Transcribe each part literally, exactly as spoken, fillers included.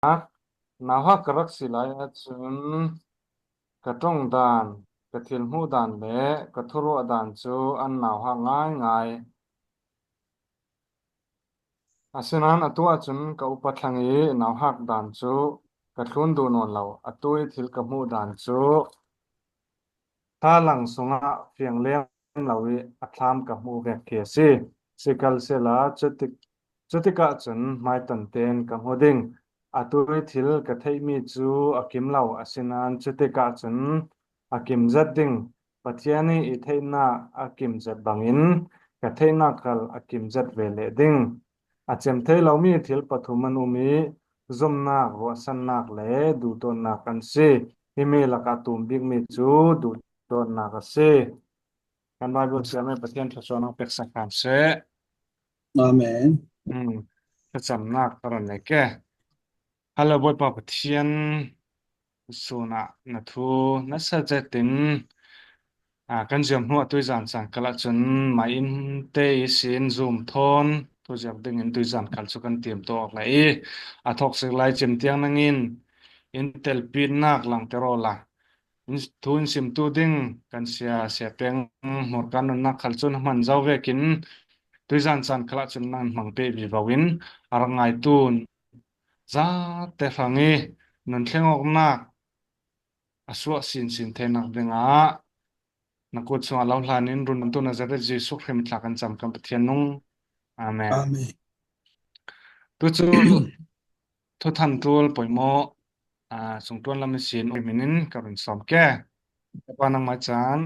Nauhak ka rak si lai ahcun ka ṭong dan, ka thil hmuh dan le ka thuruah dan cu an nauhak ngaingai. Asinain atu ahcun ka upat thlang i nauhak dan cu ka thlun duh nawn lo, atu i thil ka hmuh dan cu thlalang sungah fiang lem lo i a thlam ka hmuh vek khi a si. Sikhalsehla cutik, cutikah cun hmaiton tein ka hmu ding. Atu i thil ka theihmi cu a kim lo, asinain cutikah cun a kim zet ding. Pathian i i theihnak a kim zet bangin ka theihnak khal a kim zet ve leh ding. A cem thei lomi thil pathum an um i zumhnak, ruahsannak le duhdawtnak an si. Himi lakah tum bikmi cu duhdawtnak a si. Kan Baibal siangmi Pathian thluachuah nang peksak hram seh. Amen. Hmm. Thlacamnak ka run nei ke. Hello, Bawipa Pathian, sun ah na thu nasa zetin, aa, kan zuam hnu ah tuizan caan kal ahcun mah in te ihsin zum thawn thu ziak dingin tuizan kal cu kan tiam tuah awk lai i, a thawk sik lai cim tiang nangin in telpinak langter awla, in, thu in simtu ding kan sia, sia peng hmur kan nunnak khal cun hman zo vekin tuizan caan kal ahcun nan hmang pe vivo in a rak ngaitu zate hrang i nun thleng awknak a suah sinsin theinak dingah na kut chungah lo hlan in rundamtu Nazareth Jesuh Khrih mit thla kan cam kan Pathian nung. Amen. Amen. Tu cu thuthan tul poimawh, aa, sungtuan lam ihsin um in ka run sawm ke. Ka pa nangmah caan.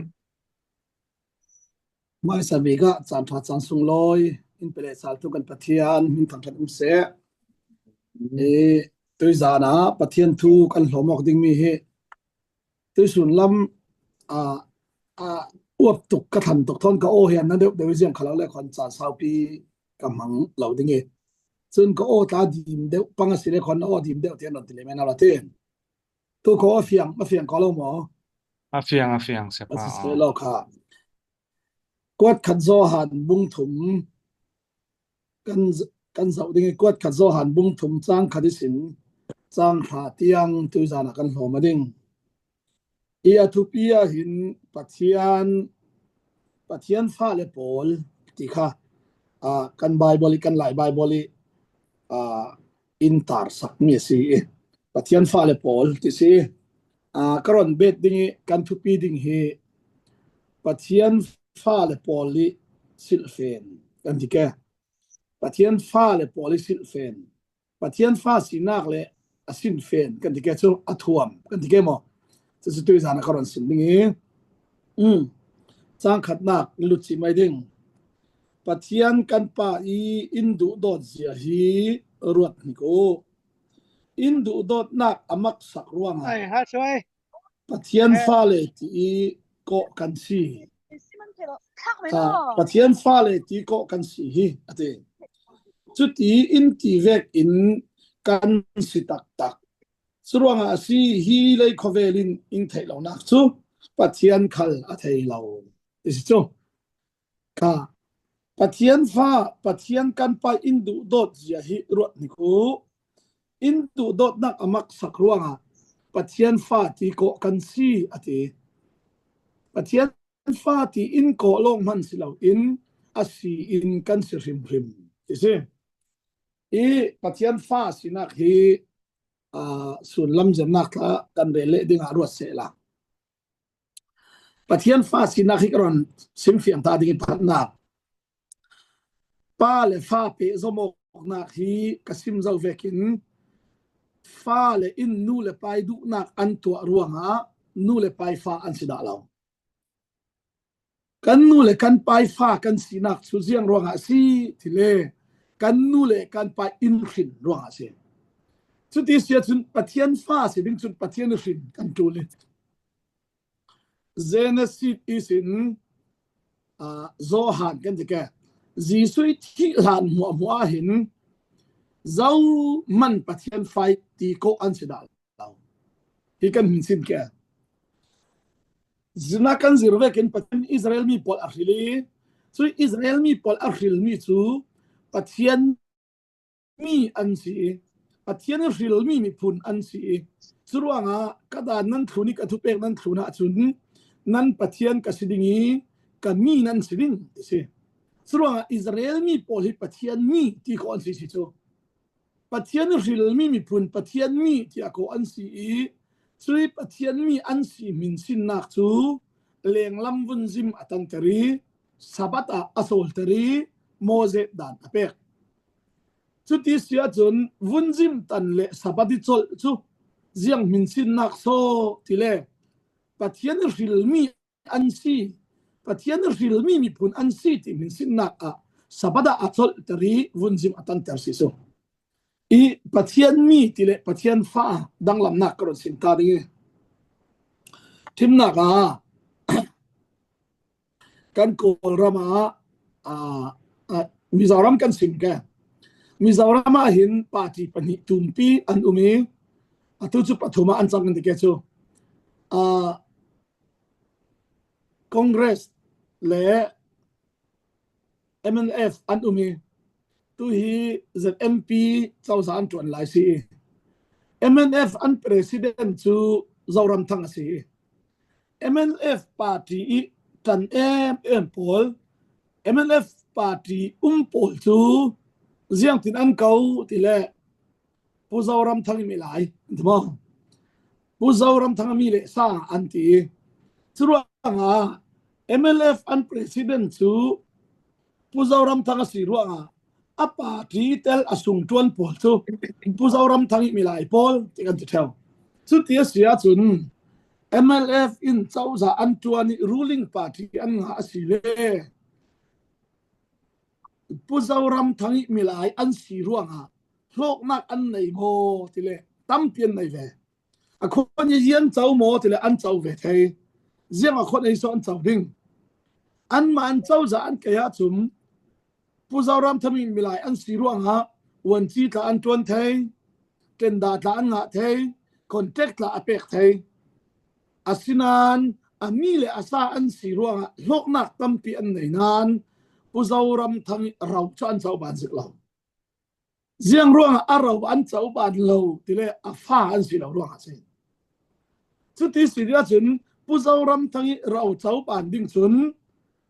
Hmaisa bik ah caan ṭha caan sunglawi in pe le sal tu kan Pathian min thangṭhat um seh. I tuizan ah Pathian thu kan hlawm awk dingmi hi tuisun lam, aa, aa, uap tuk ka thlan tuk thawn ka aw hian na deuh deuh i ziang kha lo le khuan caan saupi ka hmang lo ding i cun ka aw tla dim deuh pang a si le khuan na aw dim deuh tian rawn ti le men a la ti. Tu ka aw a fiang, a fiang ko lo maw? A fiang, a fiang, siapa. A si seh lo kha. Kuat khat Johan bung thum kan, kan zoh ding i kuat khat Johan bung thum cang khat ihsin cang hra tiang tuizan ah kan hlawm a ding. I a thupi ah hin Pathian, Pathian fale pawl ti kha, aa, kan Baibal i, kan Lai Baibal i, aa, in tar sakmi a si i Pathian fale pawl ti si. Aa, ka rawn bet ding i kan thupi ding hi Pathian fale pawl i silhfen kan ti ke. Pathian fale pawl i silhfen. Pathian fa sinak le a sinfen kan ti ke cu a thuam kan ti ke maw? Cucu tuizan a ka rawn sim ding i, um, cang khatnak in lut cih mai ding. Pathian kan Pa i in duhdawt zia hi ruat hnik u. In duhdawtnak a maksak ruangah Pathian fale ti i kawh kan si. Aa, Pathian fale ti kawh kan si hi a ti. Cuti in ti vek in kan si taktak. Curuangah a si hi lei khawvel in in theih lonak cu Pathian khal a thei lo. Ti si cu. Ka Pathian fa, Pathian kan Pa in duhdawt zia hi ruat hnik u. In duhdawtnak a maksak ruangah Pathian fa ti kawh kan si a ti. Pathian fa ti in kawh lawng hman si lo in a si in kan si hrimhrim ti si. I Pathian fa sinak hi, aa, sun lam zirnak thla kan rel leh dingah ruat sehla. Pathian fa sinak hi ka rawn simfiang ta ding i pakhatnak. Pa le fa pehzom awknak hi ka sim zo vekin fa le in nu le pa i duhnak an tuah ruangah nu le pa i fa an si dah lo. Kan nu le kan pa i fa kan sinak cu ziang ruangah a si ti le kan nu le kan pa in hrin ruangah a si. Cuti si ahcun Pathian fa si ding cun Pathian i hrin kan ṭul i Genesis ihsin, aa, Johan kan ti ke. Jesuh i thih hlan hmuahhmuah ah hin zohman Pathian fa i ti kawh an si dah lo. Hi kan hmin sin ke. Zina kan zir vekin Pathian Israel mi pawl a hril i, cu Israel mi pawl a hrilmi cu Pathian mi an si i, Pathian i hrilmi miphun an si i, curuangah ka dan nan thlun i ka thupek nan thlun ahcun nan Pathian ka si ding i ka mi nan si ding ti si. Curuangah Israel mi pawl hi Pathian mi ti khawh an si si cu. Pathian i hrilmi miphun Pathian mi tiah khawh an si i, cui Pathian mi an si hminsinnak cu lenglam vunzim a tanter i, Sabbath ah a sawlter i, Moses dan a pek. Cuti si ahcun vunzim tan le Sabbath i colh cu ziang hminsinnak so ti le Pathian i hrilmi an si, Pathian i hrilmi miphun an si ti hminsinnak ah Sabbath ah a colhter i vunzim a tanter si cu. I Pathian mi ti le Pathian fa danglamnak ka run sim ta ding i, ṭhimnak ah kan Kawlram ah, aa, aa, Mizoram kan sim ke. Mizoram ah hin party pahnih tumpi an um i, atu cu pathum ah an cang kan ti ke cu. Aa, Congress le M N F an um i, tu hi Z M P cozah an ṭuan lai si i, M N F an president cu Zoram Thang a si i, M N F party i ṭan em em pawl, M N F party um pawl cu ziangtin an ko ti le Pu Zoram Thang i milai an ti maw? Pu Zoram Thang a mi le sa an ti. Curuangah M L F an president cu Pu Zoram Thang a si ruangah a party tel a sungṭuan pawl cu Pu Zoram Thang i milai pawl ti kan ti ṭheu. Cuti a si ahcun M L F in cozah an ṭuan i ruling party an ngah a si le Pu Zoram Thang i milai an si ruangah hlawknak an nei maw ti le tampi an nei ve. A khuan i an co maw ti le an co ve thei. Ziang a khuan ei so an co ding. Anmah an cozah an kei ahcun Pu Zoram Thang i milai an si ruangah vuanci tla an ṭuan thei, tenda tla an ngah thei, contact tla a pek thei. Asinain a mi le a sa an si ruangah hlawknak tampi an nei nain Pu Zoram Thang i ro cu an co ban zik lo. Ziang ruangah a ro an co ban lo ti le a fa an si lo ruangah a si. Cuti si ahcun Pu Zoram Thang i ro co ban ding cun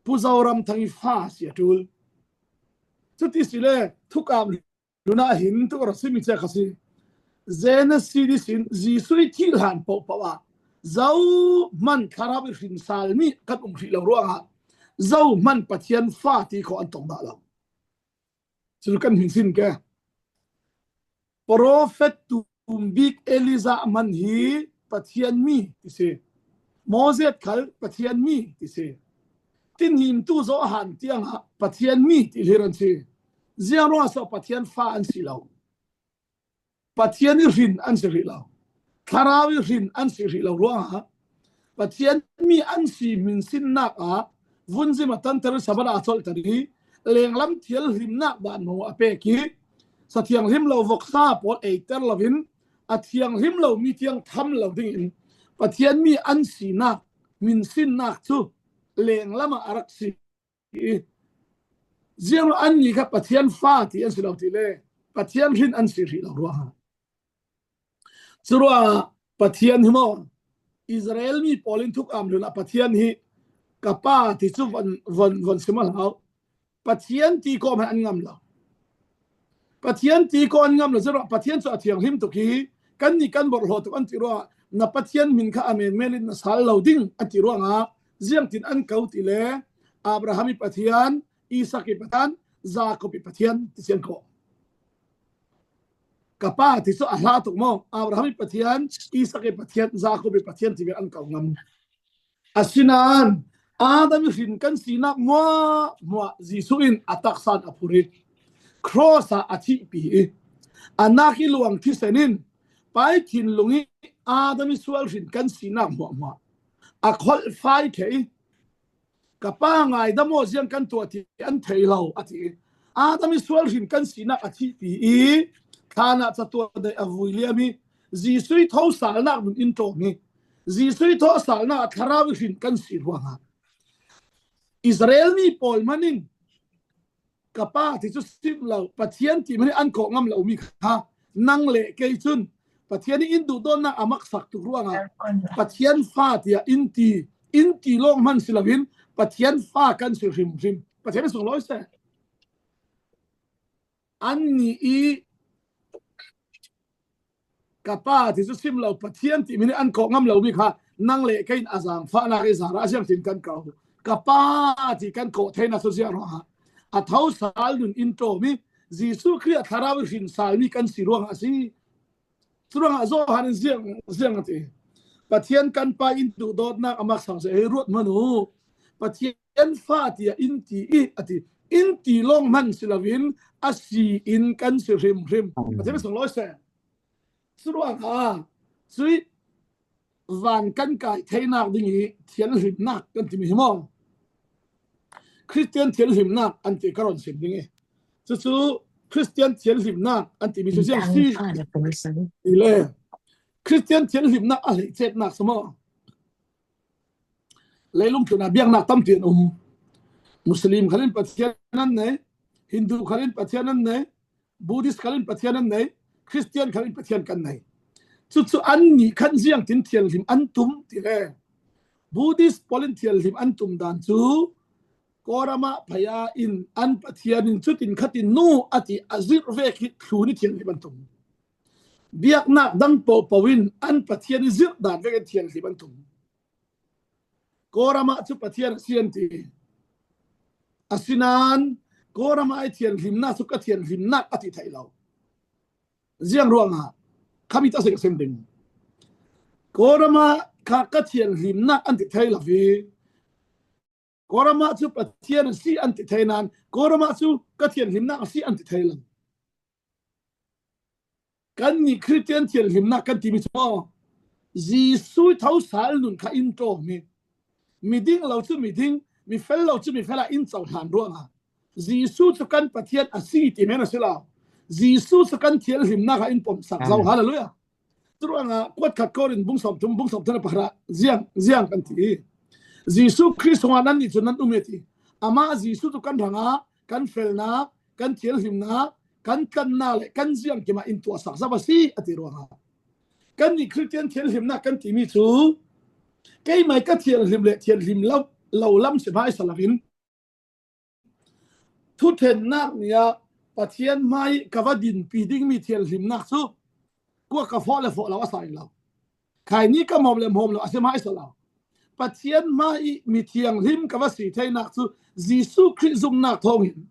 Pu Zoram Thang i fa si a ṭul. Cuti si le thukam hlun ah hin tu ka rak simi cia kha si. Genesis ihsin Jesuh i thih hlan pohpoh ah zohman thlarau i hrin salmi kan um hrih lo ruangah zohman Pathian fa ti khawh an tong dah lo. Cu kan hmin sin ke. Profet tum bik Elijah hman hi Pathian mi ti si. Moses khal Pathian mi ti si. Tinhim tu Johan tiangah Pathian mi ti hlir an si. Ziang ruangah so Pathian fa an si lo. Pathian i hrin an si hrih lo. Thlarau i hrin an si hrih lo ruangah Pathian mi an si hminsinnak ah vunzim a tanter i Sabbath ah a colhter i lenglam thianghlimnak dan maw a pek i sathianghlim lo voksa pawl eiter loin a thianghlim lo mi tiang tham lo dingin Pathian mi an sinak hminsinnak cu lenglam ah a rak si i ziang an ni kha Pathian fa ti an si lo ti le Pathian hrin an si hrih lo ruangah. Curuangah Pathian hi maw Israel mi pawl in thukam hlun ah Pathian hi ka pa ti cu von, von, von sim a hlau. Pathian ti kawm an ngam lo. Pathian ti kawm an ngam lo curuangah Pathian cu a thianghlim tuk hi kan ni kan borhhlawh tuk an ti ruangah na Pathian min kha a menmen in na sal lo ding an ti ruangah ziangtin an ko ti le Abraham i Pathian, Isak i Pathian, Jakob i Pathian ti si an ko. Ka pa ti cu a hla tuk maw? Abraham i Pathian, Isak i Pathian, Jakob i Pathian ti ve an ko ngam. Asinain Adam i hrin kan sinak hmuahhmuah Jesuh in a taksa in a phurh i cross ah a thihpi i a nak i luang thisen in pai thinlung i Adam i sual hrin kan sinak hmuahhmuah a kholhfai thei i ka pa ngaidam aw ziang kan tuah ti an thei lo a ti. Adam i sual hrin kan sinak a thihpi i thlan ah catuah daih a vui liam i Jesuh i tho salnak nun in ṭawm i Jesuh i tho salnak a thlarau i hrin kan si ruangah Israel mi pawl hmanh in ka pa ti cu sim lo Pathian ti hmanh in an kawh ngam lo mi kha nang le kei cun Pathian in in duhdawtnak a maksak tuk ruangah Pathian fa tiah in ti, in ti lawng hman si loin Pathian fa kan si hrimhrim. Pathian in sunglawi seh. Annih i ka pa ti cu sim lo, Pathian timi nih an kawh ngam lomi kha nang le kei in a zaangfahnak i zarah ziangtin kan ko? Ka pa ti kan kawh theinak cu ziang ruangah a thosal nun in ṭawmi Jesuh Khrih a thlarau i hrinsalmi kan si ruangah a si. Curuangah Johan in ziang, ziang a ti? Pathian kan pa in duhdawtnak a maksak seh, hei ruat hmanh u. Pathian fa tiah in ti i, a ti. In ti lawng hman si loin a si in kan si hrimhrim. Pathian in sunglawi seh. Curuangah cui van kan kai theinak ding i thianhlimnak kan timi hi maw? Khristian thianhlimnak an ti ka rawn sim ding i, cucu Khristian thianhlimnak an timi cu ziang si ti le, Khristian thianhlimnak a hleicetnak si maw? Leilung tlun ah biaknak tampi an um. Muslim khal in Pathian an nei, Hindu khal in Pathian an nei, Buddhist khal in Pathian an nei, Khristian khal in Pathian kan nei. Cucu annih khan ziangtin thianhlim an tum ti le, Buddhist pawl in thianhlim an tum dan cu Kawlram ah phaya in an Pathian in cutin khatin nu a ti a zirh vek hi thlun i thianhlim an tum. Biaknak dang pohpoh in an Pathian i zirh dan vek in thianhlim an tum. Kawlram ah cu Pathian a si an ti. Asinain Kawlram ah i thianhlimnak cu ka thianhlimnak a ti thei lo. Ziang ruangah khami tak si ka sim ding. Kawlram ah kha ka thianhlimnak an ti thei lo i, Kawlram ah cu Pathian a si an ti thei nain Kawlram ah cu ka thianhlimnak a si an ti thei lo. Kannih Khristian thianhlimnak kan timi cu maw, Jesuh thosal nun kha in ṭawmi, miding lo cu miding, mifel lo cu mifel ah in cohlan ruangah Jesuh cu kan Pathian a si ti men a si lo. Jesuh cu kan thianhlimnak ah in pomsak zo. Amen. Hallelujah. Curuangah kuat khat Korin bung sawmthum, bung sawmthum le pahra ziang, ziang kan ti. Jesuh Khrih sungah nannih cu nan um i ti. Amah Jesuh cu kan hrangah kan felnak, kan thianhlimnak, kan tlannak le kan ziangkim ah in tuahsak zo a si, a ti ruangah. Kannih Khristian thianhlimnak kan timi cu keimah ka thianhlim le thianhlim lo, lo lam si hmaisa loin thuṭhennak ni ah Pathian hmai ka va dinpi dingmi thianhlimnak cu kua ka fawh le fawh lo a sa lo. Khaini ka hmawm le hmawm lo a si hmaisa lo. Pathian hmai mithianghlim ka va si theinak cu Jesuh Khrih zumhnak thawngin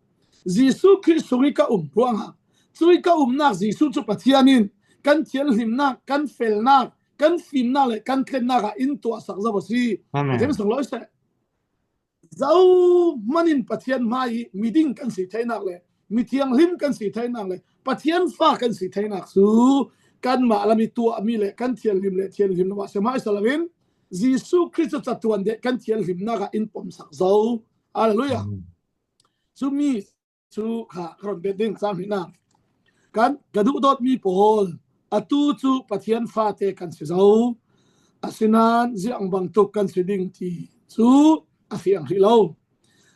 Jesuh Khrih sung i ka um ruangah, cui ka umnak Jesuh cu Pathian in kan thianhlimnak, kan felnak, kan fimnak le kan tlennak ah in tuahsak zo a si. Amen. Pathian sunglawi seh. Zohman in Pathian hmai i miding kan si theinak le mithianghlim kan si theinak le Pathian fa kan si theinak cu kanmah lam i tuahmi le kan thianhlim le thianhlim lo ah si hmaisa loin Jesuh Khrih cu catuan deh kan thianhlimnak ah in pomsak zo. Hallelujah. Amen. Cumi cu kha ka rawn bet ding, cang hnihnak. Kan, ka duhdawtmi pawl, atu cu Pathian fate kan si zo. Asinain ziang bangtuk kan si ding ti cu a fiang hrih lo.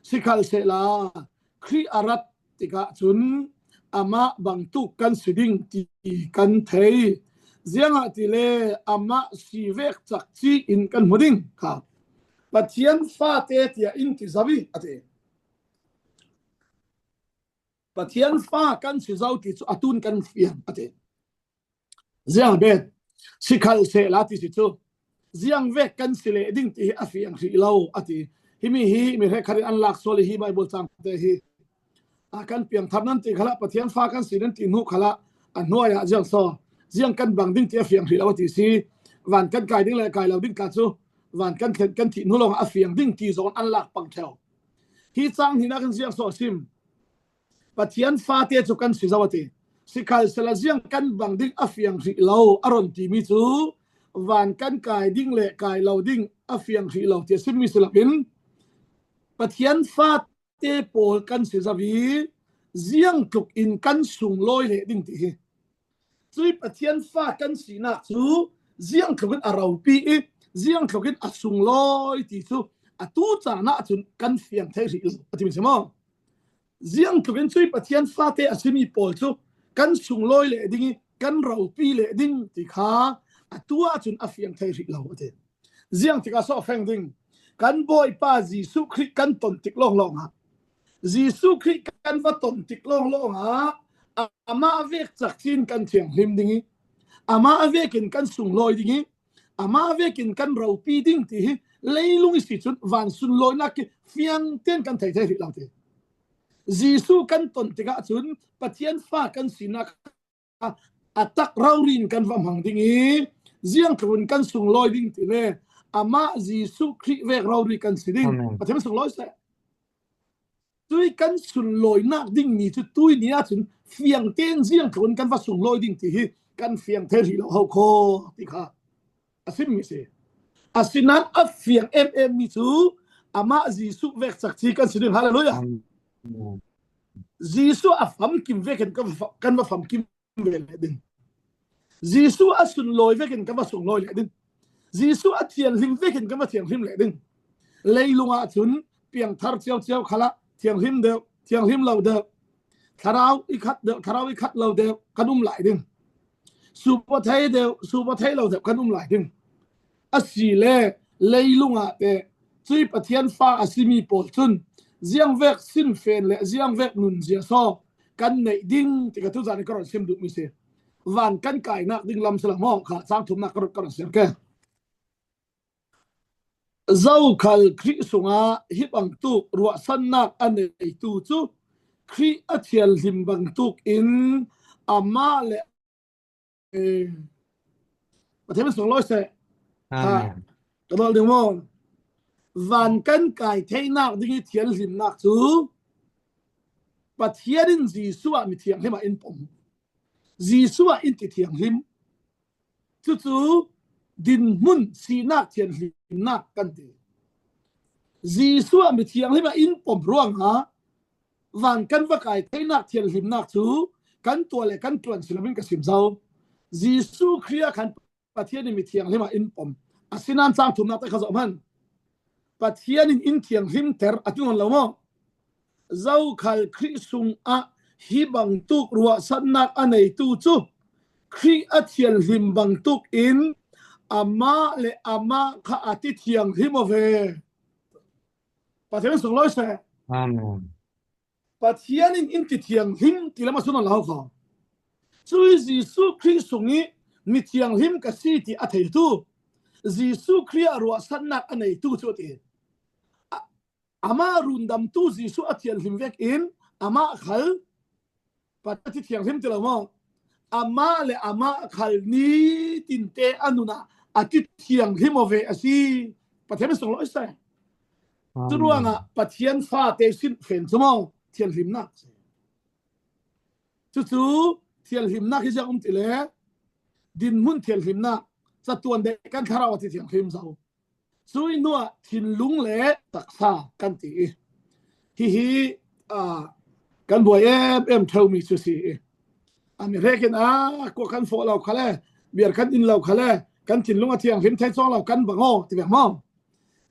Sikhalsehla Khrih a rat tikah cun amah bangtuk kan si ding ti kan thei. Ziangahtile amah si vek cakci in kan hmu ding kha. Pathian fate tiah in ti zo i, a ti. Pathian fa kan si zo ti cu atun kan fiang, a ti. Ziang bet, sikhalsehla ti si cu, ziang vek kan si leh ding ti hi a fiang hrih lo, a ti. Himi hi mi hrekkhat in an lak sual i hi Baibal cangte hi a kan piangthar nan ti khalah, Pathian fa kan si nan ti hnu khalah, a hnuai ah ziang saw, ziang kan bang ding ti a fiang hrih lo a ti si. Van kan kai ding le kai lo ding tla cu, van kan thlen kan thih hnu lawngah a fiang ding ti zong an lak pang ṭheo. Hi cang hnihnak in ziang saw a sim. Pathian fate cu kan si zo a ti. Sikhalsehla ziang kan bang ding a fiang hrih lo a rawn timi cu van kan kai ding le kai lo ding a fiang hrih lo ti a simmi si loin Pathian fate pawl kan si zo i ziang tluk in kan sunglawi leh ding ti hi. Cui Pathian fa kan sinak cu ziang tluk in a ropi i ziang tluk in a sunglawi ti cu atu caan ah cun kan fiang thei hrih lo a timi si maw? Ziang tluk in cui Pathian fate a simi pawl cu kan sunglawi leh ding i kan ropi leh ding ti kha a tu ah cun a fiang thei rih lo a ti. Ziang tikah sawhfeng ding, kan Bawipa Jesuh Khrih kan tontik lawnglawng ah, Jesuh Khrih kan va tontik lawnglawng ah amah vek cak cin kan thianghlim ding i, amah vekin kan sunglawi ding i, amah vekin kan ropi ding ti hi leilung i si cun van sunlawinak i fiang ten kan thei thei rih lo ti. Jesuh kan ton tikah cun Pathian fa kan sinak a, a tak rori in kan va hmang ding i, ziang tluk in kan sunglawi ding ti le amah Jesuh Khrih vek rori kan si ding. Amen. Pathian sunglawi seh. Tui kan sunlawinak ding ni cu tui ni ahcun fiang ten ziang tluk in kan va sunglawi ding ti hi kan fiang thei rih lo ho kho ti kha a simmi si. Asinain a fiang em em mi cu amah Jesuh vek cak ci kan si ding. Hallelujah. Amen. Jesuh a famkim vekin kan va, kan va famkim ve leh ding. Jesuh a sunlawi vekin kan va sunglawi leh ding. Jesuh a thianghlim vekin kan va thianghlim leh ding. Leilung ah cun piangthar cio cio khalah thianghlim deuh, thianghlim lo deuh, thlarau i khat deuh, thlarau i khat lo deuh kan um lai ding. Supa thei deuh, supa thei lo deuh kan um lai ding. A si le leilung ah te cui Pathian fa a simi pawl cun ziangvek sinfen le ziangvek nunzia saw kan neih ding ti ka tuzan i ka rawn sim duhmi si. Van kan kainak ding lam si lo maw kha cang thumnak ka rawn, ka rawn siar ke. Zokhal Khrih sungah hi bangtuk ruahsannak a neitu cu Khrih a thianhlim bangtuk in amah le, eh, Pathian sunglawi seh. Amen. Ha, ka dawl ding maw? Van kan kai theinak ding i thianhlimnak cu Pathian in Jesuh ah mithianghlim ah in pom. Jesuh ah in ti thianghlim. Cucu dinhmun sinak thianhlimnak kan ti. Jesuh ah mithianghlim ah in pom ruangah van kan va kai theinak thianhlimnak cu kan tuah le kan ṭuan si loin ka sim zo. Jesuh Khrih ah khan Pathian in mithianghlim ah in pom. Asinain cang thumnak te kha zoh hmanh. Pathian in in thianghlimter a ti nawn lo maw? Zokhal Khrih sungah hi bangtuk ruahsannak a neitu cu Khrih a thianhlim bangtuk in amah le amah kha a ti thianghlim aw ve. Pathian sunglawi seh. Amen. Pathian in in ti thianghlim ti lam a sun lo kho. Cui Jesuh Khrih sung i mithianghlim ka si ti a theitu Jesuh Khrih ah ruahsannak a neitu cu a ti. A, amah rundamtu Jesuh a thianhlim vekin amah khal Pathian a ti thianghlim ti lo maw? Amah le amah khal ni tinte a nun ah a ti thianghlim aw ve a si. Pathian sunglawi seh. Amen. Curuangah Pathian fate sinfen cu maw thianhlimnak si. Cucu thianhlimnak hi ziang um ti le dinhmun thianhlimnak, catuan deh kan thlarau a ti thianghlim zo. Cui hnuah thinlung le taksa kan ti i hihi, aa, kan buai em em ṭheumi cu si i a mi hrekin a kua kan fawh lo khale, biar kan in lo khale, kan thinlung a thianghlim thei cuang lo kan bang aw ti ve maw?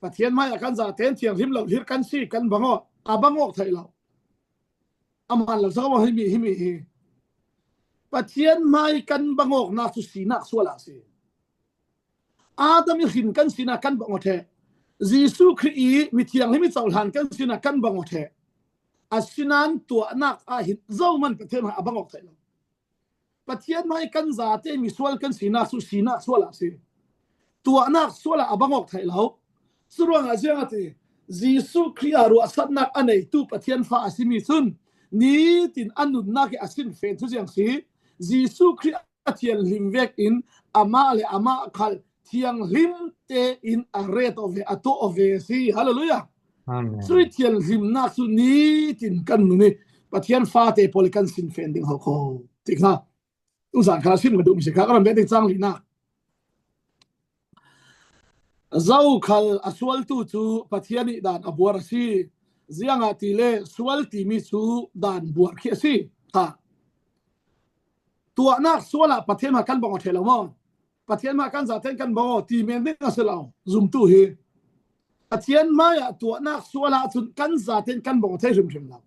Pathian hmaiah kan zaten thianghlim lo hlir kan si kan bang aw, a bang awk theih lo. A man lo sak aw himi, himi hi. Pathian hmai kan bang awknak cu sinak sual ah a si. Adam i hrin kan sinak kan bang aw ṭheh. Jesuh Khrih i mithianghlim i cohlan kan sinak kan bang aw ṭheh. Asinain tuahnak ah hin zohman Pathian hmai a bang awk theih lo. Pathian hmai kan zate misual kan sinak cu sinak sual ah a si. Tuahnak sual ah a bang awk theih lo. Curuangah ziang a ti, Jesuh Khrih ah ruahsannak a neitu Pathian fa a simi cun nitin a nunnak i a sinfen cu ziang si. Jesuh Khrih a thianhlim vekin amah le amah khal thianghlim tein a ret aw ve, a tuah aw ve a si. Hallelujah. Amen. Cui thianhlimnak cu nitin kan nun i Pathian fate pawl i kan sinfen ding ho kho ti kha. Tuzan kha sim ka duhmi si kha, ka ram ve ding cang linak. Zokhal a sualtu cu Pathian ih dan a buar a si. Ziangahtile sual timi cu dan buar khi a si. Ha. Tuahnak sual ah Pathian hmai kan bang aw ṭheh lo maw? Pathian hmai kan zaten kan bang aw ti men ding a si lo. Zumtu hi Pathian hmai ah tuahnak sual ah cun kan zaten kan bang aw thei hrimhrim lo.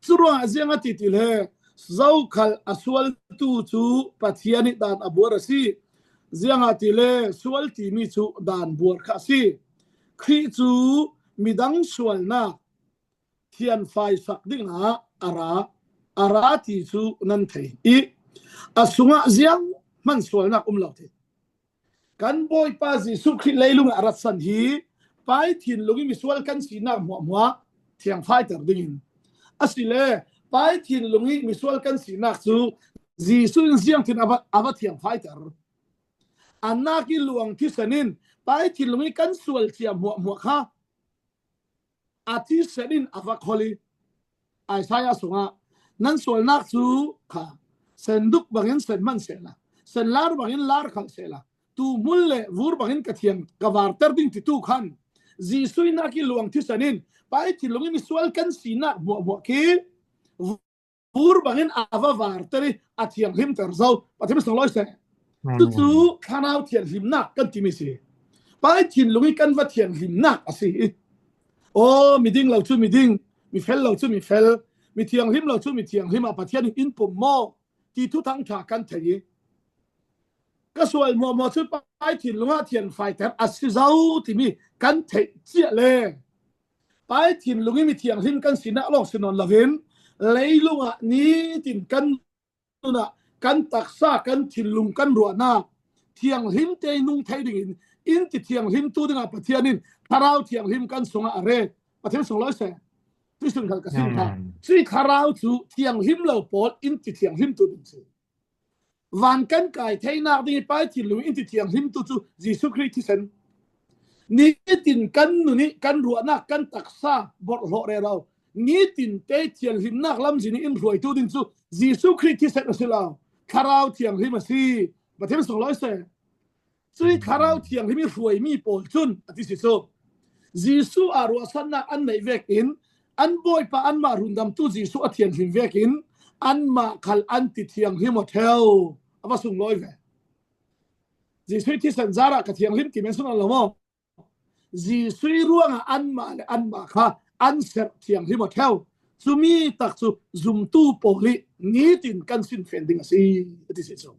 Curuangah ziang a ti ti le Zokhal a sualtu cu Pathian ih dan a buar a si. Ziangahtile sual timi cu dan buar kha a si. Khrih cu midang sualnak thianfaisak dingah a ra, a ra ti cu nan thei ih a sungah zianghman sualnak um lo ti. Kan Bawipa Jesuh Khrih leilung ah a ratsan hi Pai thinlung ih misual kan sinak hmuahhmuah thiangfaiter dingin a si le Pai thinlung ih misual kan sinak cu Jesuh in ziangtin a va, a va thiangfaiter. A nak ih luang thisen in Pai thinlung ih kan sual cia hmuahhmuah kha a thisen in a va khol ih Isaiah sungah nan sualnak cu kha senduk bangin sen hman sehla, senlar bangin lar khal sehla, tuuhmul le vur bangin ka thiang ka varter ding titu khan Jesuh ih nak ih luang thisen in Pai thinlung ih misual kan sinak hmuahhmuah khi vur bangin a va varter ih a thianghlimter zo. Pathian sunglawi seh. Cucu thlarau thianghlimnak kan timi si. Pai thinlung ih kan va thianghlimnak a si. Aw, miding lo cu miding, mifel lo cu mifel, mithianghlim lo cu mithianghlim ah Pathian in in pum maw ti thuthang ṭha kan thei ih ka sual hmuahhmuah cu Pai thinlung ah thianfaiter a si zo timi kan theih ciah le Pai thinlung ih mithianghlim kan sinak lawng si nawn loin leilung ah nitin kan nun ah kan taksa kan thinlung kan ruahnak thianghlim te ih nung thei dingin in ti thianghlimtu dingah Pathian in thlarau thianghlim kan sungah a ret. Pathian sunglawi seh. Tuisun khal ka sim kha. Cuih thlarau cu thianghlim lo pawl in ti thianghlimtu ding si. Van kan kai theinak ding ih Pai thinlung in ti thianghlimtu cu Jesuh Khrih thisen. Nitin kan nun ih kan ruahnak kan taksa borhhlawh rero nitin te thianghlimnak lamzin ih in hruaitu ding cu Jesuh Khrih thisen a si lo. Thlarau thianghlim a si. Pathian sunglawi seh. Cuih thlarau thianghlim ih hruaimi pawl cun a ti si cu Jesuh ah ruahsannak an neih vekin an Bawipa anmah rundamtu Jesuh a thianghlim vekin anmah khal an ti thianghlim aw ṭheu a va sunglawi ve. Jesuh ih thisen zarah ka thianghlim ti men sun an lo maw? Jesuh ih ruangah anmah le anmah kha an serh thianghlim aw ṭheu. Cumi tak cu zumtu pawl ih nitin kan sinfen ding a si a ti si cu.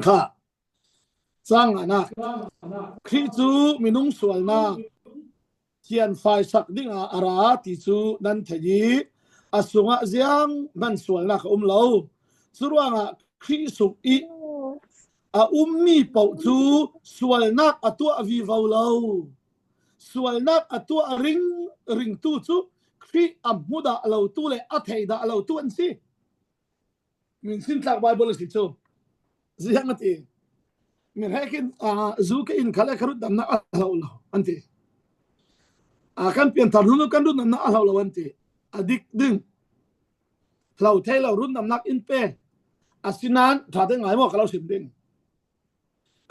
Kha. Cang nganak. Khrih cu minung sualnak thianfaisak dingah a ra ti cu nan thei ih a sungah zianghman sualnak a um lo. Curuangah Khrih sung ih a ummi paoh cu sualnak a tuah vivo lo. Sualnak a tuah ringringtu cu Khrih a hmu dah lotu le a thei dah lotu an si. Min sintlak Baibal a si cu. Ziang a ti. Min he khin, aa, zu ka in khal le ka rundamnak a hlo lo an ti. Aa, kan pianthar hnu kan rundamnak a hlo lo an ti. A dik ding. Hlo thei lo rundamnak in pe. Asinain ṭha te ngai maw ka lo sim ding.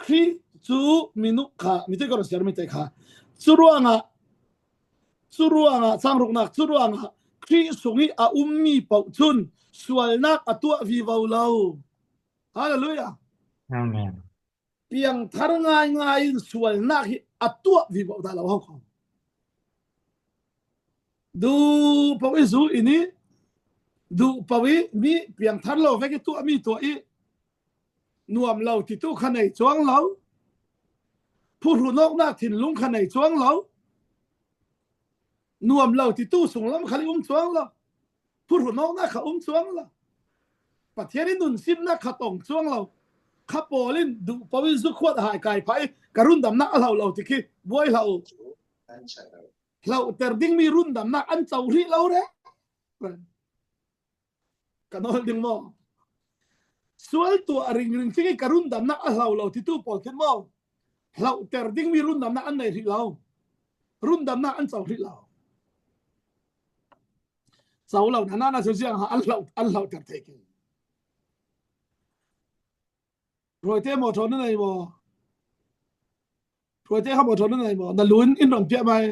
Khrih cu minung kha, mite ka run siar mite kha. Curuangah, curuangah, cang ruknak, curuangah Khrih sungih a ummi paoh cun sualnak a tuah vivo lo. Hallelujah. Amen. Piangthar ngaingai in sualnak hi a tuah vivo dah lo ho kho. Duh paoh ih zu in ih, duh paoh ih mi piangthar lo vek ih tuahmi tuah ih nuam lo titu kha nei cuang lo. Phuhrun awknak thinlung kha nei cuang lo. Nuam lo titu sunglam khal ih um cuang lo. Phuhrun awknak kha um cuang lo. Pathian ih nunsimnak kha tong cuang lo. Kha pawl in duh paoh ih zukhuat hai kai phah ih ka rundamnak a hlo lo ti khi buai hlah uh. Hlohter dingmi rundamnak an co hrih lo re. Ka nawl ding maw? Sual tuah ringring cing ih ka rundamnak a hlo lo titu pawl khin maw? Hlohter dingmi rundamnak an nei hrih lo. Rundamnak an co hrih lo. Co lo na na na cu ziang ha an hlo, an hlohter thei kei. Hruaite mawṭaw na nei maw? Hruaite kha mawṭaw na nei maw? Na lun in ron piah mai.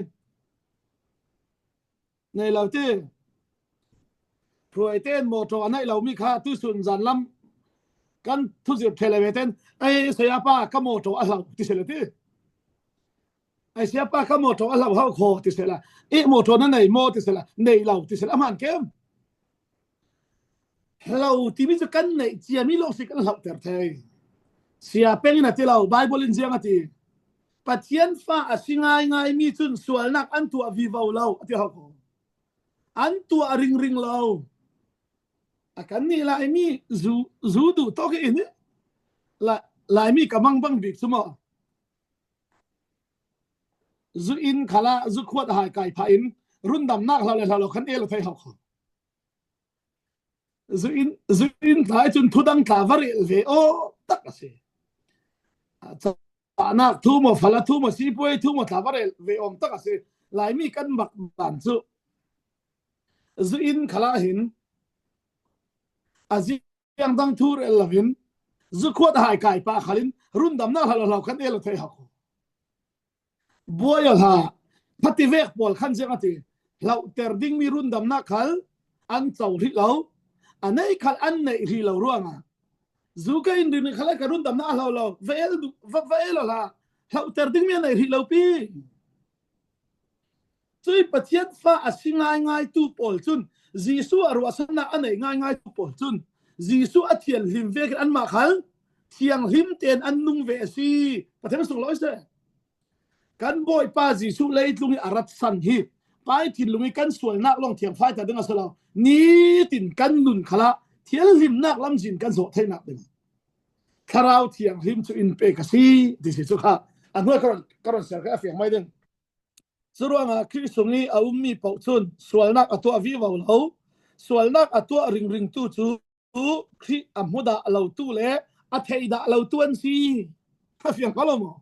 Nei lo ti. Hruaite in mawṭaw a neih lomi kha tuisun zanlam kan thuzirh thei lo vete in, "Ei, sayapa, ka mawṭaw a hlo," ti seh la ti. "Ei, sayapa, ka mawṭaw a hlo hau khaw," ti seh la. "Eh, mawṭaw na nei maw?" ti seh la. "Nei lo," ti seh la. A hmaan kem? Hlo timi cu kan neih ciami lawng si kan hlauhter thei. Sia Peng in a ti lo, Bible in ziang a ti. Pathian fa a si ngaingai mi cun sualnak an tuah vivo lo, a ti hau ko. An tuah ringring lo. A kan nih Laimi zu, zu duh tawk in, Laimi ka mangbang bik cu maw? Zu inn khalah zu khuat hai kai phah in rundamnak hlau le hlau lo kan el thei hau ko. Zu inn, zu inn tlai cun thudang tla va rel ve awk tak a si. Cahnak thu maw, fala thu maw, sipuai thu maw tla va rel ve awk tak a si. Laimi kan mak dan cu zu inn khalah hin a ziang dang thu rel lo in zu khuat hai kai pah khal in rundamnak hlau lo hlau kan el thei hau ko. Buai aw hlah, khativek pawl khan ziang a ti. Hlauhter dingmi rundamnak khal an co hrih lo, a neih khal an neih hrih lo ruangah. Zu ka in ringring khal ka rundamnak a hlau lo, va el duh, va, va el aw hlah, hlauhter dingmi a neih hrih lo pi. Cui Pathian fa a si ngaingaitu pawl cun, Jesuh a ruahsannak a neih ngaingaitu pawl cun, Jesuh a thianhlim vekin anmah khal thianghlim tein an nung ve a si. Pathian sunglawi seh. Kan Bawipa Jesuh leitlung i a ratsan hi Pai thinlung i kan sualnak lawng thiang faita ding a si lo. Nitin kan nun khalah thianhlimnak lamzin kan zawh theihnak ding Thlarau Thianghlim cu in pek a si ti si cu kha a hnuai ka rawn, ka rawn siar kha a fiang mai ding. Curuangah Khrih sung i a ummi paoh cun sualnak a tuah vivo lo, sualnak a tuah ringringtu cu Khrih a hmu dah lotu le a thei dah lotu an si. A fiang kho lo maw?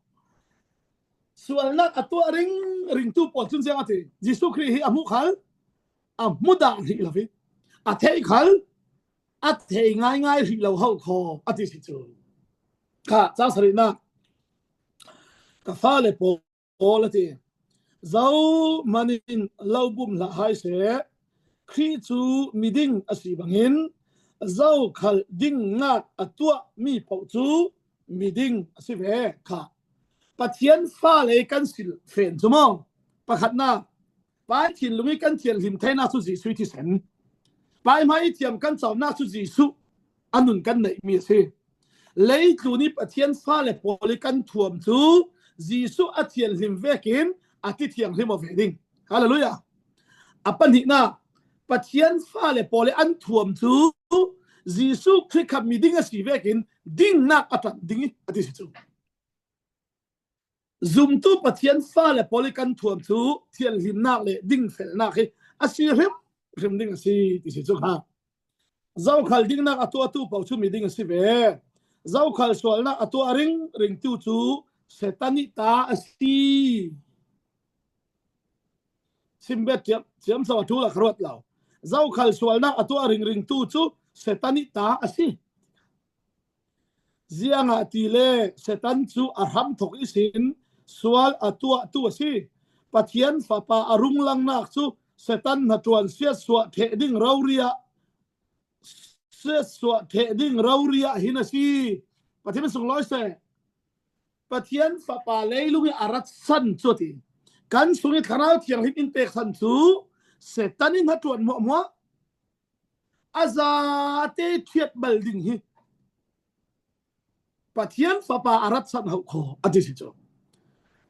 Sualnak a tuah ringringtu pawl cun ziang a ti. Jesuh Khrih hi a hmuh khal a hmu dah hrih lo i a theih khal a thei ngaingai hrih lo hau kho a ti si cu. Kha, cang sarihnak, ka fale pawl, Paul a ti. Zohman in lo bum hlah hai seh, Khrih cu miding a si bangin, zokhal dingnak a tuahmi paoh cu miding a si ve kha. Pathian fale kan si fen cu maw? Pakhatnak, Pai thinlung i kan thianhlim theinak cu Jesuh i thisen. Pai hmai i thiam kan cawmnak cu Jesuh a nun kan neihmi a si. Leitlun i Pathian fale pawl i kan thuam cu Jesuh a thianhlim vekin a ti thianghlim aw ve ding. Hallelujah. A pahnihnak, Pathian fale pawl i an thuam cu Jesuh Khrih kha miding a si vekin dingnak a ṭan ding i a ti si cu. Zumtu Pathian fale pawl i kan thuam cu thianhlimnak le dingfelnak hi a si hrimhrim ding a si ti si cu kha. Zokhal dingnak a tuahtu paoh cu miding a si ve. Zokhal sualnak a tuah ringringtu cu Satan i ta a si. Simbet ciam, ciam so a ṭul a ka ruat lo. Zokhal sualnak a tuah ringringtu cu Satan i ta a si. Ziangahtile Satan cu a hramthok ihsin sual a tuahtu a si. Pathian Fapa a runglangnak cu Satan hnaṭuan siatsuah ṭheh ding rori ah, siatsuah ṭheh ding rori ah hin a si. Pathian sunglawi seh. Pathian Fapa leilung i a ratsan cu a ti. Kan sung i Thlarau Thianghlim in peksan cu Satan in hnaṭuan hmuahhmuah a zate ṭhiat bal ding hi Pathian Fapa a ratsan hauh kho a ti si cu.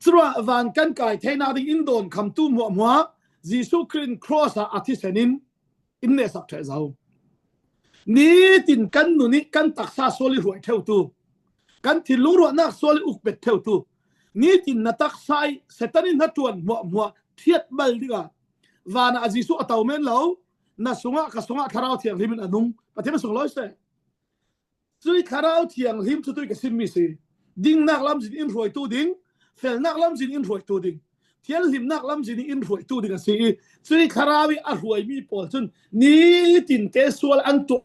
Curuah van kan kai theinak ding in dawnkhamtu hmuahhmuah Jesuh Khrih in cross ah a thisen in in nehsak ṭheh zo. Nitin kan nun i kan taksa sual i hruai ṭheutu, kan thinlung ruahnak sual i ukpet ṭheutu, nitin na taksa i Satan in hnaṭuan hmuahhmuah ṭhiat bal dingah van ah Jesuh a to men lo, na sungah ka sungah Thlarau Thianghlim in a nung. Pathian a sunglawi seh. Cui Thlarau Thianghlim cu tui ka simmi si. Dingnak lamzin in hruaitu ding, felnak lamzin in hruaitu ding, thianhlimnak lamzin in hruaitu ding a si i, cui Thlarau i a hruaimi pawl cun nitin te sual an tuah,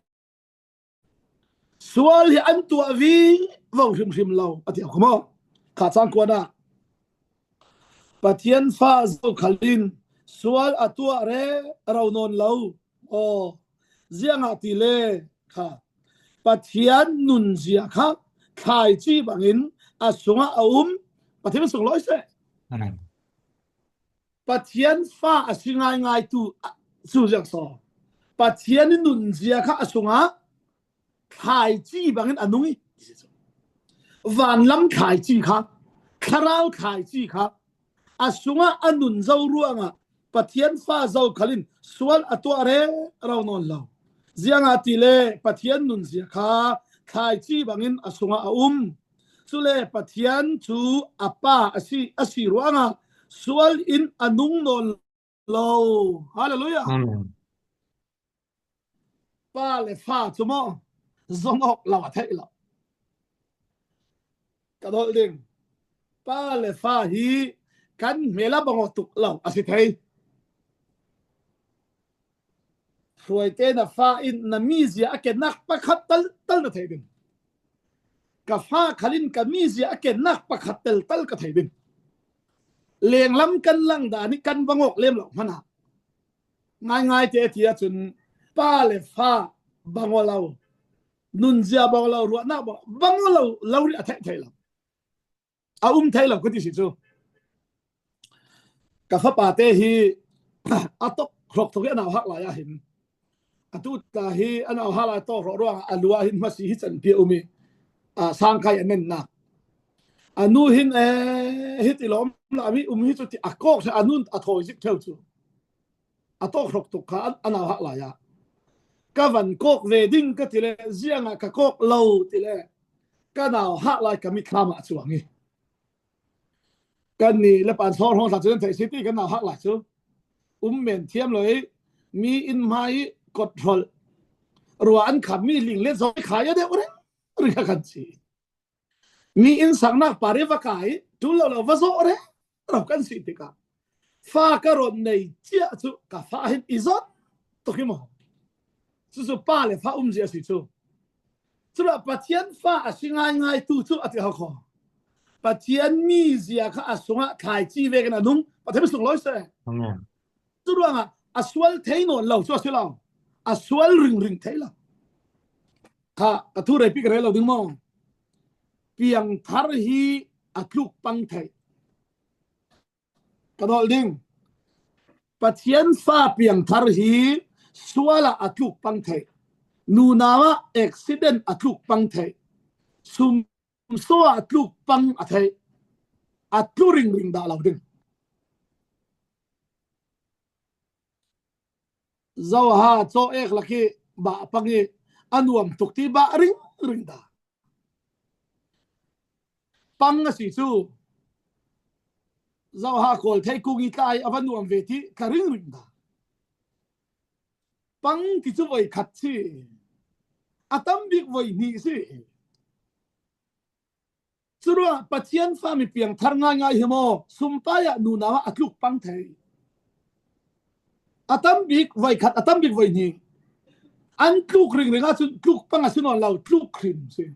sual hi an tuah vivo hrimhrim lo a ti ko maw? Kha cang kuan ah Pathian fa zokhal in sual a tuah rero nawn lo. Aw, ziangahtile kha Pathian nunzia kha thlaici bangin a sungah a um. Pathian sunglawi seh. Amen. Pathian fa a si ngaingaitu cu ziang so. Pathian in nunzia kha a sungah thlaici bangin a nung hi. Vanlam thlaici kha, thlarau thlaici kha a sungah a nun zo ruangah Pathian fa zo khalin sual a tuah rero nawn lo. Ziangahtile Pathian nunzia kha thlaici bangin a sungah a um. Cule Pathian cu a pa a si, a si ruangah sual in a nung nawn lo. Halleluiah. Amen. Pa le fa cu maw, zong awk lo a theih lo. Ka dawlh ding, pa le fa hi kan hmel a bang aw tuk lo a si thei. Hruaite na fa in na mizia a kennak pakhat tal, tal na thei ding. Ka fa khalin ka mizia a kennak pakhat tel tal ka thei ding. Lenglam kan lang dan hi kan bang awk lem lo hmanah ngaingai te ti ahcun pa le fa bang aw lo, nunzia bang aw lo, ruahnak bang, bang aw lo, lo rih a theih thei lo. A um thei lo ka ti si cu. Ka fapa te hi a tawk hrawk thawk hi a nau hak lai ah hin, a tu ta hi a nau hak lai tawk hrawk ruangah a lu ah hin hmasi hi canpi a um i, a, sangkai a nennak. A nu hin, eh, hiti lawm la mi um hi cu ti a kawk ṭheh, a nun a thawi zik ṭheu cu. A tawk hrawk tuk kha a, a nau hak lai ah, ka van kawk ve ding ka ti le, ziangah ka kawk lo ti le, ka nau hak lai ka mitthlam ah a cuang i, kannih le pan sawr hrawng tla cu nan theih si ti kan nau hak lai cu. Um men thiam lo i, mi inn hmai i kot hrolh, rua an kham mi ling le zawi khai a deuh reng reng kha kan si. Mi inn saknak par i va kai, ṭul lo lo va zawh rero kan si tikah fa ka ron nei ciah cu ka fa hin i zawt tuk hi maw? Cucu pa le fa umzia a si cu. Culah Pathian fa a si ngaingai tu cu a ti ho kho. Pathian mizia kha a sungah thlaici vekin a nung, Pathian sunglawi seh. Amen. Curuangah a sual thei nawn lo cu a si lo. A sual ringring thei lo. Kha ka thu reipi ka rel lo ding maw? Piangthar hi a tluk pang thei. Ka dawlh ding, Pathian fa piangthar hi sual ah a tluk pang thei. Nunau ah accident a tluk pang thei. Sumsaw ah a tluk pang a thei. A tlu ringring dah lo ding. Zoha caw ek lak i bah pang i a nuam tuk ti bah ringring dah. Pang a si cu, zoha kawl thei kung i tla i a va nuam ve ti ka ringring dah. Pang ti cu voi khat si, a tam bik voi hnih si. Curuah Pathian fa mi piangthar ngaingai hi maw, sumpai ah nunau ah a tluk pang thei. A tam bik voi khat, a tam bik voi hnih. An tluk ringring ahcun tluk pang a si nawn lo, tluk hrim si.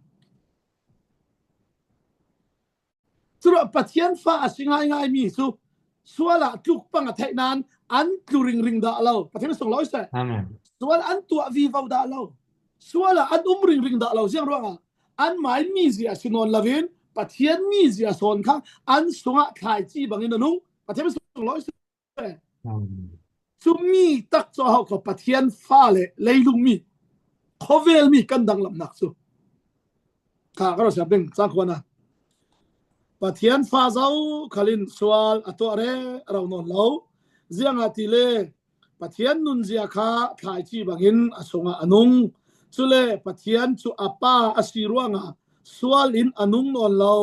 Curuah Pathian fa a si ngaingai mi cu sual ah tluk pang a theih nain an tlu ringring dah lo. Pathian sunglawi seh. Amen. Sual an tuah vivo dah lo. Sual ah an um ringring dah lo. Ziang ruangah anmai mizia si nawn loin Pathian mizia sawn kha an sungah thlaici bangin a nung. Pathian sunglawi seh. Amen. Cu mi tak cu a hau kho, Pathian fa le leilung mi, khawvel mi kan danglamnak cu. Kha ka rawsiam ding, cang khuana. Pathian fa zo khalin sual a tuah rero nawn lo. Ziangahtile Pathian nunzia kha thlaici bangin a sungah a nung. Cule Pathian cu a pa a si ruangah sual in a nung nawn lo.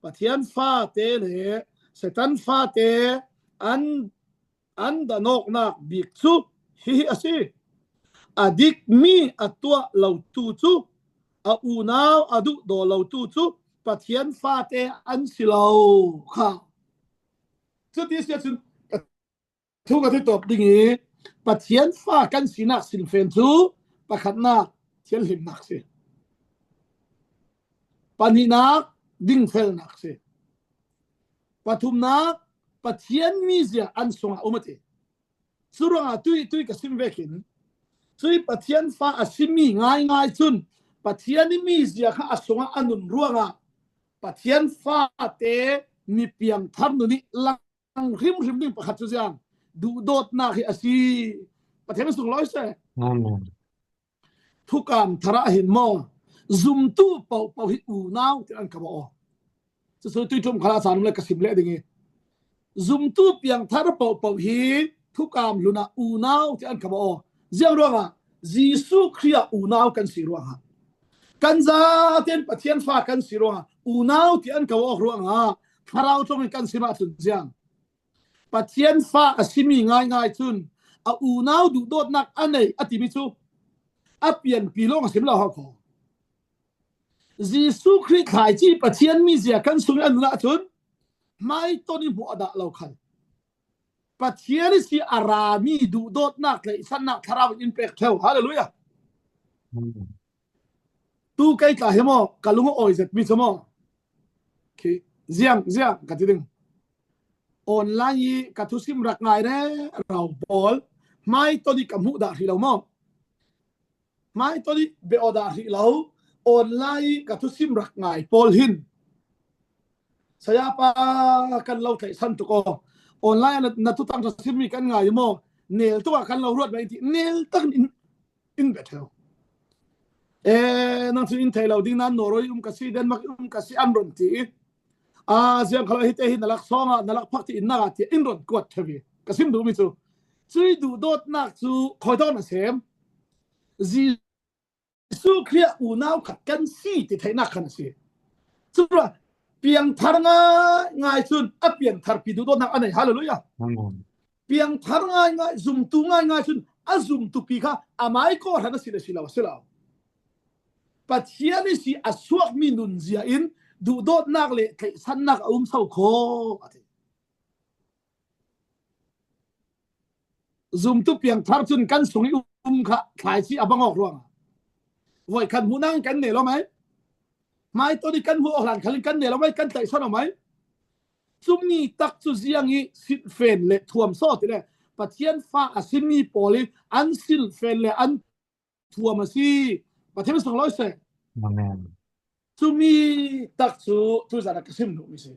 Pathian fate le Satan fate an, an danawknak bik cu hihi a si. A dikmi a tuah lotu cu a unau a duhdaw lotu cu Pathian fate an si lo kha. Cuti si ahcun ka thu ka ti tawp ding i, Pathian fa kan sinak sinfen cu pakhatnak thianhlimnak si. Pahnihnak dingfelnak si. Pathumnak Pathian mizia an sungah um a ti. Curuangah tui, tui ka sim vekin, cui Pathian fa a simi ngaingai cun Pathian i mizia kha a sungah a nun ruangah Pathian fate mi piangthar nun i lang hrimhrim ding pakhat cu ziang, duhdawtnak hi a si. Pathian sunglawi seh. Amen. Thukam thar ah hin maw, zumtu pohpoh hi unau ti an ka bawh aw. Cucu tuiṭum khalah caan um le ka sim leh ding hi. Zumtu piangthar pohpoh hi thukam hlun ah unau ti an ka bawh aw. Ziang ruangah? Jesuh Khrih ah unau kan si ruangah. Kan zaten Pathian fa kan si ruangah unau ti an ka bawh ruangah Thlarau ṭawng in kan sim ahcun ziang. Pathian fa a simi ngaingai cun a unau duhdawtnak a nei a timi cu a pianpi lawng a sim lo hau kho. Jesuh Khrih thlaici Pathian mizia kan sung i a nun ahcun hmaiton i hmuh a dah lo khal Pathian i si a rami duhdawtnak tleihsannak Thlarau in in pek ṭheu. Hallelujah. Tu kei tla hi maw, ka lung a awi zetmi cu maw? Khi ziang ziang ka ti ding. Online i ka thusim rak ngai rero pawl hmaiton i ka hmuh dah hrih lo maw? Hmaiton i bia aw dah hrih lo, online i ka thusim rak ngai pawl hin, sayapa, kan lo tlaihsan tuk aw. Online ah na, na thutang thusimmi kan ngai maw? Nel tuk ah kan lo ruat mai ti, nel tak in in bia ṭheu. E, nang cu in thei lo ding nan Norway um ka si, Denmark um ka si an run ti. A, ziang khal hi te hi na lak sawng ah, na lak phak ti in nak ah ti in run kuat ṭheu hi. Ka sim duhmi cu cui duhdawtnak cu khawi tawk na sem. Jesuh Khrih unau khat kan si ti theihnak khan a si. Curuah piangthar ngai ngai cun a piantharpi duhdawtnak a nei. Hallelujah. Amen. Piangthar ngaingai, zumtu ngaingai cun a zumtupi kha amai kawhhran a si le si lo a si lo. Pathian i si a suakmi nunzia in duhdawtnak le tleihsannak a um so kho a ti. Zumtu piangthar cun kan sung i um kha thlaici a bang awk ruangah voikhat hmuh nang kan nel aw mai. Hmaiton i kan hmuh awk hlan khalin kan nel aw mai, kan tlaihsan aw mai. Cumi tak cu ziang i silhfen le thuam saw ti le Pathian fa a simi pawl i an silhfen le an thuam a si. Pathian sung lo seh. Amen. Cumi tak cu tuzan a ka sim duhmi si.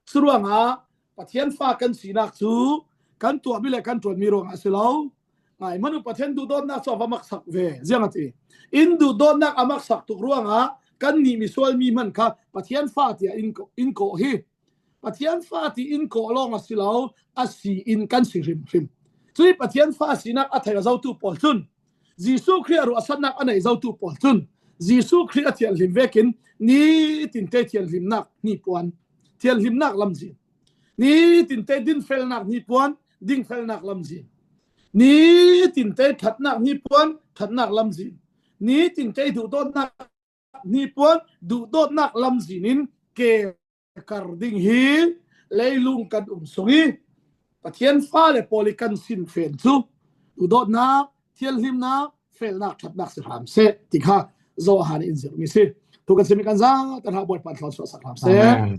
Curuangah Pathian fa kan sinak cu kan tuahmi le kan ṭuanmi ruangah a si lo. Ngai hmanh uh, Pathian duhdawtnak cu a va maksak ve. Ziang a ti. In duhdawtnak a maksak tuk ruangah kannih misual mi hmanh kha Pathian fa tiah in kawh, in kawh hi. Pathian fa ti in kawh lawng a si lo, a si in kan si hrimhrim. Cui Pathian fa sinak a thei a zotu pawl cun, Jesuh Khrih a ruahsannak a nei zotu pawl cun, Jesuh Khrih a thianhlim vekin nitin te thianhlimnak hnipuan, thianhlimnak lamzin, nitin te dinfelnak hnipuan, dingfelnak lamzin, nitin te ṭhatnak hnipuan, ṭhatnak lamzin, nitin te duhdawtnak hnipuan, duhdawtnak lamzin in ke kar ding hi. Leilung kan um sung i Pathian fale pawl i kan sinfen cu duhdawtnak, thianhlimnak, felnak, ṭhatnak si hram seh ti kha Johan in zirhmi si. Thu kan simi kan za, kan hau Bawipa thlawn suahsak hram seh. Amen.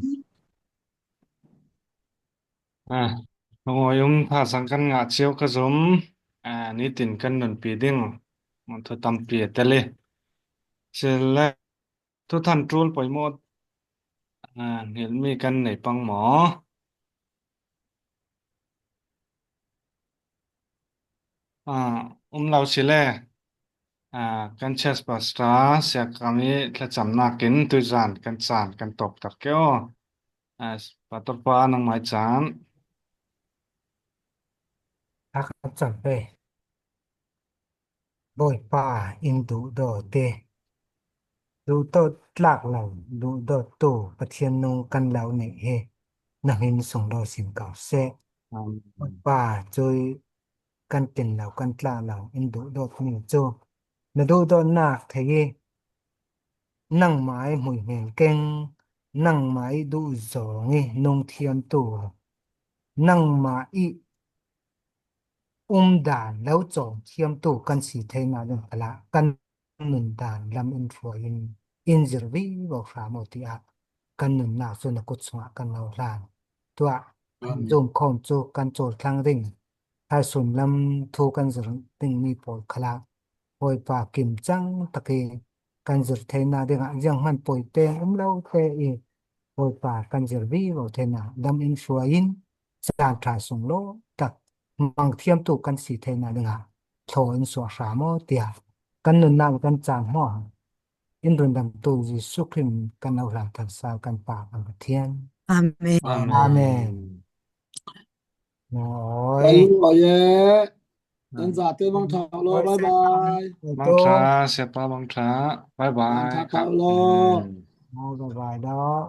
A, lungawi um thazaang kan ngah cio ka zum. A, nitin kan nunpi ding thu tampi a tel i, sile thuthan ṭul poimawh, a, hngilhmi kan nei pang maw? A, um lo sile, a, kan church pastor siakam i thlacamnak in tuizan kan caan kan tawp tak ke aw. A, Pastor pa nangmai caan. A ka cam ve. Bawipa in duhdaw te, duhdaw tlak lo, duhdawtu Pathian nung kan lo neih hi na hmin sung lo sin ko seh. Amen. Bawipa cui kan tin lo, kan tlak lo in duhdawtmi cu na duhdawtnak thei i nangmah i hmuihmel keng, nangmah i duh zawng i nung thiamtu, nangmah i um dan lo cawng thiamtu kan si theinak ding khalah kan nun dan lam in hruai in, in zir vivo hram aw tiah kan nunnak cu na kut sungah kan lo hlan. Tuah kan zum khawm cu kan cawl thlang ding, thaisum lam thu kan zir dingmi pawl khalah Bawipa kim cang tak i kan zir theinak dingah zianghman poi peng um lo te i Bawipa kan zir vivo theinak lam in hruai in caan ṭha sung law tak hmang thiamtu kan si theinak dingah thlaw in suah hram aw tiah kan nunnak kan caan hmawh in rundamtu Jesuh Khrih min kan auhlan kan sal kan Pa kan Pathian. Amen. Amen. Amen. Kan luah ye. Kan zate bang ṭha law. Bye bye. Bang ṭha, siapa bang ṭha. Bye bye. Kan ṭha pah law. Bye bye law.